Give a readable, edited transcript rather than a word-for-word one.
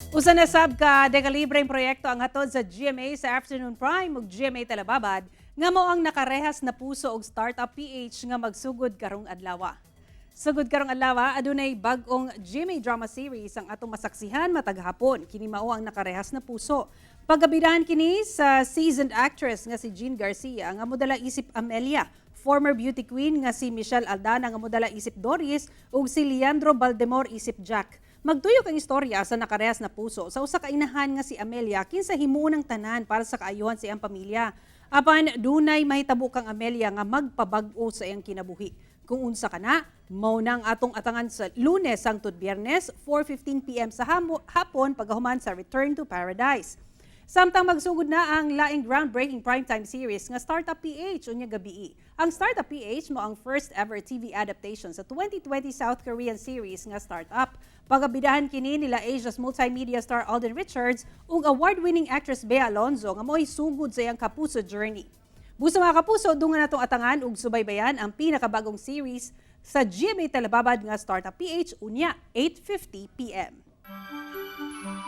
Usa na sab ka dekalibreng proyekto ang hatod sa GMA sa Afternoon Prime ug GMA Telebabad nga mao ang Nakarehas na Puso og Startup PH nga magsugod karong adlaw. Sugod karong adlaw, adunay bag-ong GMA drama series ang atong masaksihan matag hapon. Kini mao ang Nakarehas na Puso. Pagabidahan kini sa seasoned actress nga si Jean Garcia nga modala isip Amelia, former beauty queen nga si Michelle Aldana nga modala isip Doris ug si Leandro Baldemor isip Jack. Magtuyok ang istorya sa Nakarehas na Puso sa usa ka inahan nga si Amelia kinsa himuon ang tanan para sa kaayuhan sa iyang pamilya. Apan dunay mahitabo kang Amelia nga magpabag-o sa iyang kinabuhi. Kung unsa kana, mao nang atong atangan sa Lunes hangtod Biyernes, 4:15 PM sa hapon pagahuman sa Return to Paradise. Samtang magsugod na ang laing groundbreaking primetime series nga Startup PH unya gabii. Ang Startup PH mao ang first ever TV adaptation sa 2020 South Korean series nga Startup. Pagabidahan kini nila Asia's multimedia star Alden Richards ug award-winning actress Bea Alonzo nga mo'y sugod sa iyang kapuso journey. Busa, mga kapuso, dungan natong atangan ug subaybayan ang pinakabagong series sa GMA Telebabad nga Startup PH unya 8:50 PM.